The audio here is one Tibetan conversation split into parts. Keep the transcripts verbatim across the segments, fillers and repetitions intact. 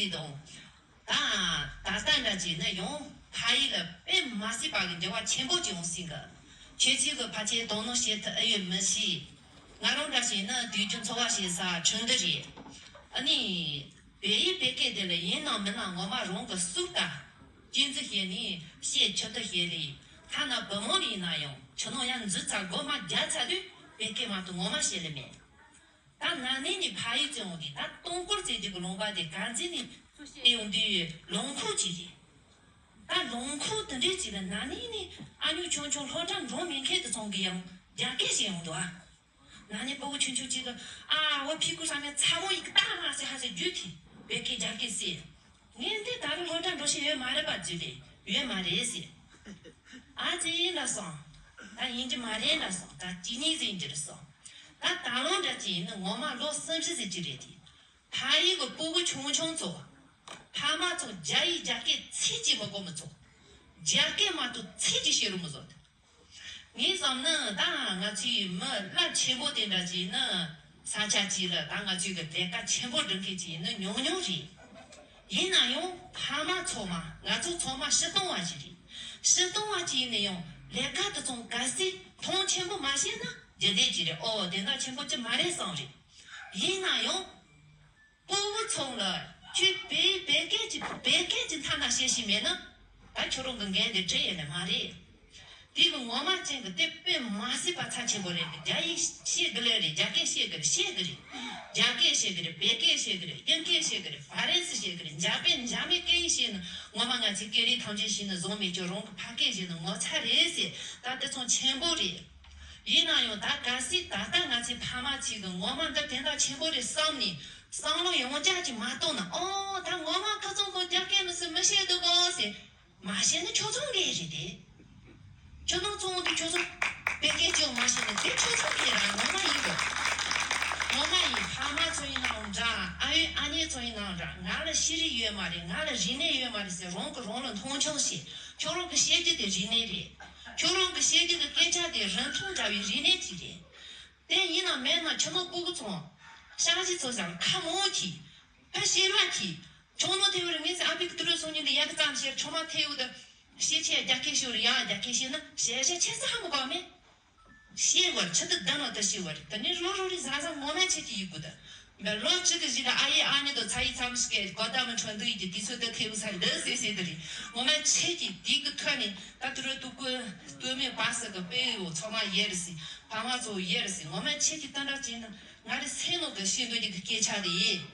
ཡིན་དང་། ད་ད་ལྟ་འདྲ་བྱས་ན་ཡང་ཕ་ཡུལ་ལ་དཔེ་མ་སྲིད་པ་གི་འགྱུར་བ་ཆེན་པོ་ཅིག་ཡོང་སྲིད་གི། ཁྱེད་ཚོས་གི་ཕལ་ཆེར་དོ་སྣང་བྱེད་ཐུབ་ཨེ་ཡོད་མི་ཤེས། ང་རང་འདྲ་བྱས་ན་དུས་རྒྱུན་འཚོ་བ་བྱེད་ས་ཁྲིན་ཏུ་རེད། ཨ་ནི། བལ་ཡུལ་བོད་སྐད་དེ་ལ་ཡིན་ནམ་མིན་ནམ་ངོ་མ་རང་གི་སུག་ལྟ། གཅེས་འཛིན་བྱས་ནས་བཤད་ཆོག་ཏུ་བྱས་ལས། ཐ་ན་བུ་མོ་ལ་ཡིན་ན་ཡང་ཁྱོད་རང་ཡང་འཛུལ་ཚར་སྒོ་མ་རྒྱག་ཚར་དུས་བོད་སྐད་མ་གཏོགས་ངོ་མ་བཤད་ལེ་མེད། ད་ན་ནིང་ནས་ཕ་ཡུལ་བཙོན་འོང་དུས་ད་སྟོང་སྐོར་བཙལ་རྒྱུ་གི་ལུང་པ་དེ་ག་འཛིན་ནས་ཚུར་བཤད་ཡོང་དུས་ལུང་ཁུག་ཅིག་རེད། ད་ལུང་ཁུག་དེ་འདྲའི་ཅིག་ལ་ན་ནིང་ནས་ཨ་ཉོ་ཆུང་ཆུང་སློབ་གྲྭ་འགྲོ་མེད་མཁན་དེ་ཚོ་གིས་ཡང་རྒྱ་སྐད་བཤད་ཡོང་འདུག་ཨ། ན་ནིང་སྤུ་གུ་ཆུང་ཆུང་ཅིག་གིས་ཨ་འོ་ཕི་ཁུ་ས་མེ་ཚ་མོ་ཡིག་ཏ་མ་ཟེར་ཧ་ཟེར་རྒྱུ་དེ་བོད་སྐད་རྒྱ་སྐད་བཤད། ངས་འདི་ད་རུང་སློབ་གྲྭ་འགྲོ་ཤེས་ཡོད་མ་རེད་པ་ཟེར་ཏེ་ཡོད་མ་རེད་ཟེར། ཨ་ཙི་ལ་སོང་། ད་ཡིན་གྱི་མ་རེད་ལ་སོང་། ད་ཅི་ནས་ཟིན་གྱི་རེད་སོང་། ད་ད་ལོ་འདྲ་ཅི་ཡིན་ནི་ངོ་མ་ལོ་སུམ་ཅུ་ཟིན་གྱི་རེད་དེ། ཕ་ཡུལ་གི་སྤུ་གུ་ཆུང་ཆུང་ཚོ། ཕ་མ་ཚོ་རྒྱ་ཡིག་རྒྱ་སྐད་ཚིག་གཅིག་མི་གོ་མི་ཚོ། རྒྱ་སྐད་མ་གཏོགས་ཚིག་གཅིག་བཤད་རུ་མི་བཟོ། ངས་བསམ་ན་ད་ང་ཚོའི་མི་རླབས་ཆེན་པོ་དེ་འདྲ་ཅིག་ནི་ས་ཆ་གཅིག་ལ་ད་ང་ཚོའི་གི་ལས་ཀ་ཆེན་པོ་སྒྲུབ་མཁན་ཅིག་ནི་ཉུང་ཉུང་རེད། ཡིན་ན་ཡང་ཕ་མ་ཚང་མ་ང་ཚོ་ཚང་མ་སྤྱིར་བཏང་བ་ཞིག་རེད། སྤྱིར་བཏང་བ་ཅིག་ཡིན་ན་ཡང་ལས་ཀ་དེ་ཚོ་གལ་སྲིད་མཐོང་ཆེན་པོ་མ་བྱས་ན་རྒྱུ་ལས་ཅིག་རེད། ཨོ་དེ་འདྲ་ཆེན་པོ་ཅིག་མ་རེད་བསམ་རེད། ཡིན་ན་ཡང་། སྤུ་གུ་ཚང་ལ་ཁྱོད་བོད་བོད་སྐད་ཀྱི་བོད་སྐད་ཀྱི་མཐའ་ན་བཤད་ཤེས་མེད་ན། ད་ཁྱོད་རང་གི་འགན་དེ་འཁྲི་ཡས་ནི་མ་རེད། དེ་གི་ངོ་མ་ཅན་གི་དེ་དཔེ་མ་སྲིད་པ་ཚབས་ཆེན་པོ་རེད། རྒྱ་ཡིག་ཤེས་གི་ལེ་རེད། རྒྱ་སྐད་ཤེས་གི་རེད། ཤེས་གི་རེད། རྒྱ་སྐད་ཤེས་གི་རེད། བོད་སྐད་ཤེས་གི་རེད། དབྱིན་སྐད་ཤེས་གི་རེད། ཧྥ་རན་སི་ཤེས་གི་རེད། འཇར་པན་འཇར་མན་སྐད་ཡིག་ཤེས་ནི་ངོ་མ་ང་ཚོའི་སྐད་རིགས་ཐམས་ཅད་ཤེས་ནི་བཟང་མེད་ཀྱང་རང་གི་ཕ་སྐད་ཤེས་ནི་ངོ་ཚ་རེད་ཟེར། ད་དེ་ཚོ་ཆེན་པོ་རེད། ཡིན་ན་ཡང་ད་གལ་སྲིད་ད་ལྟ་ང་ཚོའི་ཕ་མ་ཚོས་གི་ངོ་མ་འདི་དེ་འདྲ་ཆེན་པོ་རེད་བསམ་ནས་བསམ་བློ་ཡོངས་རྒྱ་ཅིག་མ་གཏོང་ན། ཨོ་ད་ངོ་མ་ཁ་ཚང་ཁོ་རྒྱ་སྐད་མི་སྲིད་མི་ཤེས་འདུག་གོ་ཟེར་མ་བཤད་ན་ཁྱོད་ཚོ་འགན་རེད་དེ། ཁྱོད་ཚོ་ཚོང་དུ་ཁྱོད་ཚོ་བོད་སྐད་ཅིག་མ་བཤད་ན་དེ་ཁྱོད་ཚོ་འགན་ར་ངོ་མ་ཡིན་གོ། ངོ་མ་ཡིན། ཕ་མ་ཚོ་ཡིན་ནའང་འདྲ། ཨ་ཡོད་ཨ་ནེ་ཚོ་ཡིན་ནའང་འདྲ། ང་ལ་ཤེས་རིག་ཡོད་མ་རེད། ང་ལ་རིག་གནས་ཡོད་མ་རེད་ཟེར་རང་གི་རང་ལ་མཐོང་ཆུང་བྱེད། ཁྱོད་རང་གི་བཤད་རྒྱུ་དེ་རིག་གནས་རེད། ཁྱོད་རང་གི་བཤད་རྒྱུ་གི་སྐད་ཆ་དེ་རིན་ཐང་འདྲ་བའི་རིག་གནས་ཅིག་རེད། དེ་ཡིན་ན་མེད་ན་ཁྱི་མོ་སྤུ་གུ་ཚོ་ཤག་ཤི་ཚོ་ཟེར་ཁ་མང་གི་ཕ་ཤེས་ར་གི་ཁྱོད་མོ་ཐེ་བོ་རི་ངེས་ཨ་པིག་ཏུ་རུ་སོང་ཉིན་དེ་ཡ་གི་ཙམ་ཤེས། ཁྱོད་མ་ཐེ་བོ་དེ་ཤེས་ཆེ་རྒྱ་སྐད་ཤོར་ཡ་རྒྱ་སྐད་ཤེས་ན་ཤེས་ཤེས་ཆེ་ས་ཧ་མོ་ག་མེད། ཤེས་བར་ཆི་དུ་ལྡན་ལ་དུ་ཤེས་བར་དུ་ནི་རོ་རོ་རི་ཟ་ཟ་ངོ་མ་ཆེ་གི་ཡི་གུ་དུ། མེ་ལོ་གཅིག་གི་རྗེས་ལ་ཨ་ཡེ་ཨ་ནེ་དང་ཚ་ཡི་ཚ་མི་ཞིག་གིས་གོ་ད་མི་ཁྲོན་དུ་ཡི་གི་དུས་ཚོད་དུ་ཐེ་བུ་ས་འདི་ཟེ་ཟེ་དུ་རི་ངོ་མ་ཆེ་གི་དེ་གི་ཐོག་ནས་ད་དུ་རོ་དུ་ཀུ་དུ་མེ་པ་ས་གི་པེ་ཡོ་ཚོ་མ་ཡེ་རི་སི་ཕ་མ་ཚོ་ཡེ་རི་སི་ངོ་མ་ཆེ་གི་ཏན་ར་ཅིན་ན་ང་རི་སེ་ནོ་གི་ཤེས་འདོད་ཀྱི་སྐད་ཆ་རེད།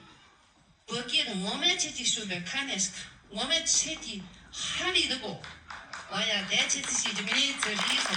བོད་སྐད་ངོ་མ་ཆེ་གི་ཤོད་པའི་ཁ་ནས་ངོ་མ་ཆེ་གི་ཧ་ལི་དུ་གོ། ཨ་ཡ་དེ་ཆེ་ཚི་ཤེས་ཀྱི་མི་ཚོ་རི་ཁ་